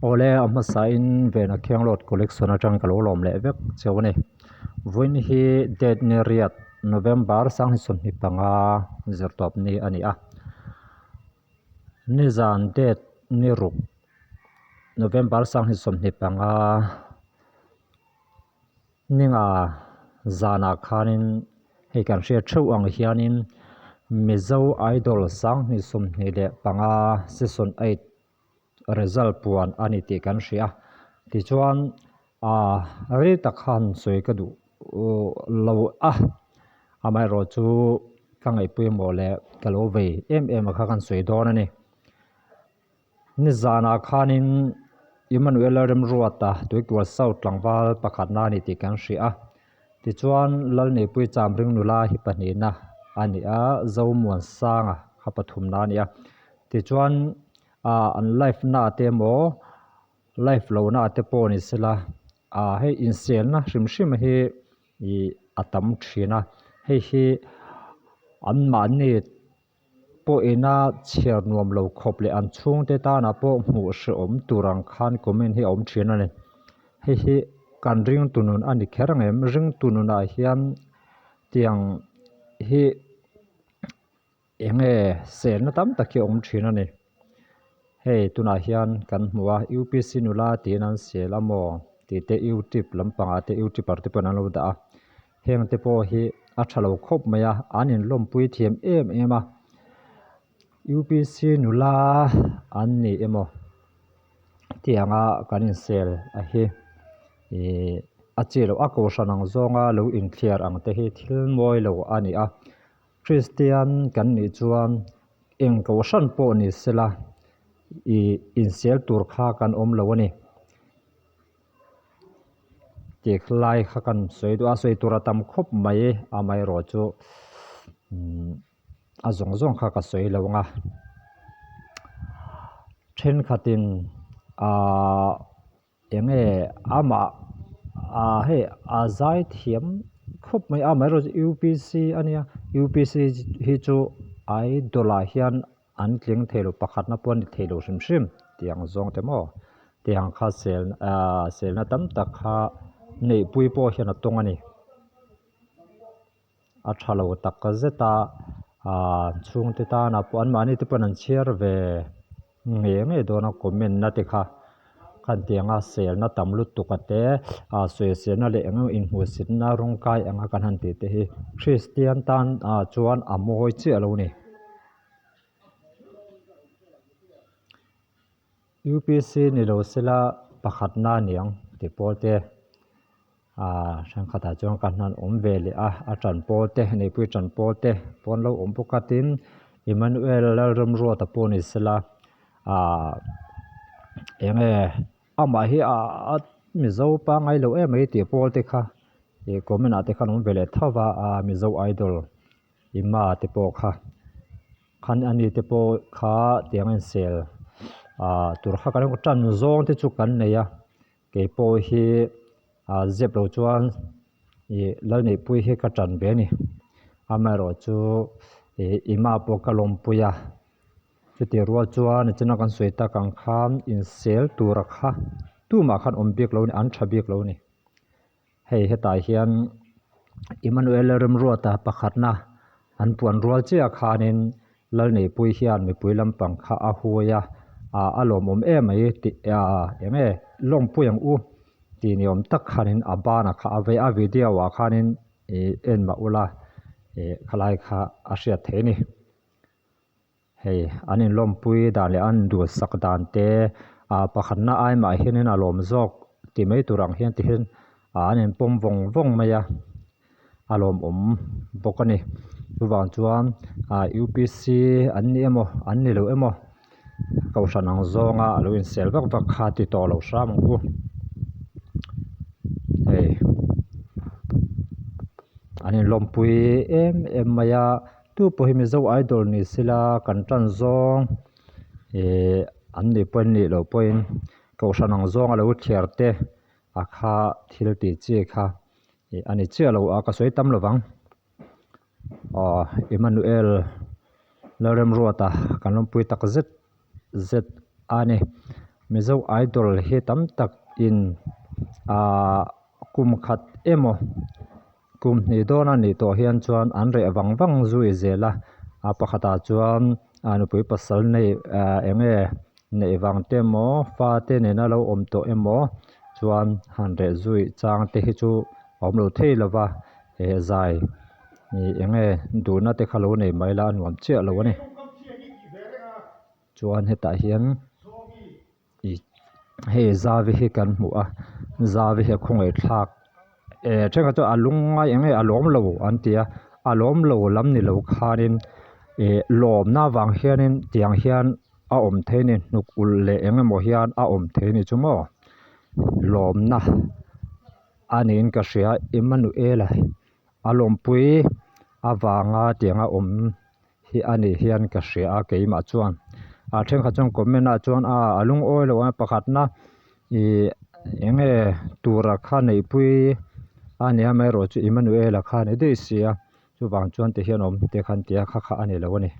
Awle a hmasain Vena Khenglawt Collection atang ka lo lawm leh vek cheu a ni. Vawiin hi date ni riat November sanghnih 25 zirtawp ni a ni a. Nizan date ni ruk November 25 Ninga zanah khanin hei kan hriat theuh ang hianin Mizo Idol 2025 Season 8 result puan a ni tih kan hria. Tichuan ah rei tak khan sawi ka duh lo a, amaherawhchu ka ngaihpawimawh leh ka lo vei em em a kha kan sawi dawn a ni. Nizanah khanin Emmanuel Remruata Tuikual South tlangval pakhatna a ni tih kan hria a, tichuan Lalneipui Chamring nula hi pahnihna a ni a, Zomuansanga kha pathumna a ni a, tichuan ah an live na te emaw live lohna te pawh ni sela ah hei inselna hrim hrim hi ih a tam thin a, hei hi anmahni. Pawhina chhiar nuam lo khawp leh an chhungte tanah pawh hmuh hrehawm tur ang khan comment hi a awm thin a ni. Hei hi kan ringtu nun a ni kher ang em? Ringtu nunah hian tiang hi eng nge selna tam tak hi a awm thin a ni. Hei tunah hian kan hmu a UPC nula tiin an sel a maw tih te youtube lampangah te youtuber te pawhin an lo dah a. Heng te pawh hi a tha lo khawp mai a, an inlawmpui thiam em em a. UPC nula an ni emaw tianga kan insel a hi ih a chi loh a kohhran ang zawnga lo inthliar ang te hi thil mawi lo a ni a. Kristian kan nih chuan eng kohhran pawh ni sela ih insel tur kha kan awm lo a ni. Tih lai kha kan sawi duh a sawi tur a tam khawp mai amaherawh chu umm a zawng zawng kha ka sawi lo ang a thenkhatin ahh eng nge amah ah hei a zai thiam khawp mai a amaherawh chu UPC a nia UPC hi chu idol ah hian. An tling thei lo pakhatna pawh a ni thei lo hrim hrim tih ang zawng te maw tih ang kha sel ahh selna tam tak kha neihpui pawh hian a tawng a ni a tha lo tak zet a ahh chhungte tana pawh anmahni te pawhin an chhiar ve ngei ngei dawn a comment na te kha. Khatianga selna tam lutuk a te ah sawiselna leh eng emaw inhmuhsitna rawng kai anga kan han tih te hi Kristian tan ah chuan a mawi chiah lo a ni. UPC ni lo sela pakhatna a ni ang tih pawl te ah thenkhatah chuan kan han awm ve leh a a tan pawl te neihpui tan pawl te pawn lo awm bawk a tin Emmanuel Lalramruata pawh ni sela ah eng nge amah hi ah Mizo pangngai lo em mai tih pawl te kha ih comment ah te khan awm ve leh tho va ah Mizo idol Ima te pawh kha khan ani te pawh kha tiang a insel ah tur kha kan tan zawng te chu kan nei a kei pawh hi ah zep lo chuan ih Lalneihpuii hi ka tan ve a ni amaherawh chu ih Ima pawh ka lawmpui a chutih rual chuan nichina kan sawi tak ang khan insel tura kha tumah khan awm bik lo a ni an tha bik lo a ni. Hei hetah hian Emmanuel Remruata pakhatna an puan rual chiah khanin Lalneihpui hian mipui lampang kha a hui a, ah a lawmawm em mai tih ah eng nge lawmpui ang u tih ni awm tak khanin a banah kha a vei a, video ah khanin ih en mah ula ih khalai kha a hriat theih a ni. Hei an inlawmpui dan leh an duhsak dan te ah pakhatna ai mah hianin a lawm zawk tih mai tur ang hian ti hian ah an inpawm vawng vawng mai a a lawmawm bawk a ni chuvang chuan ah UPC an ni emaw an ni lo emaw kohhran ang zawnga a lo insel vak vak kha ti tawh lo hram ang u hei an inlawmpui em em mai a. Tu pawh hi Mizo Idol ni sela kan tan zawng ihh an nih pawhin nih loh pawhin kohhran ang zawng a lo thliar te a kha thil tih chi kha ih a ni chiah lo a ka sawi tam lovang aw Emmanuel Lalremruata kan lawmpui tak zet zet a ni. Mizo Idol hi tam tak in ahh kum khat emaw kum hnih dawn a nih tawh hian chuan an reh vang vang zui zel a a pakhatah chuan a nupui pasal nei ahh eng nge neih vang te emaw fate nena lo awm tawh emaw chuan han reh zui chang te hi chu a awm lo thei lo va he zai ih eng nge duhna te kha lo nei mai la a nuam chiah lo a ni chuan hetah hian ih hei zavi hi kan hmu a zavi hi a khawngaih thlak eh thenkhat chuan a lungngai eng nge a lawm lo an ti a a lawm lo lam ni lo khanin ih lawmna vang hianin tiang hian a awm thei a ni hnuk ulh leh eng emaw hian a awm thei a ni chu maw lawmna a niin ka hria Emmanuel-a a lawmpui avanga tianga awm hi a nih hian ka hria a keimah chuan a thenkhat chuan comment ah chuan a a lungawi lo a pakhatna ih eng nge tura kha neihpui a nia amaherawhchu Emmanuel-a kha a ni daih si a chuvang chuan ti hian awm te khan tia kha kha a ni lo a ni.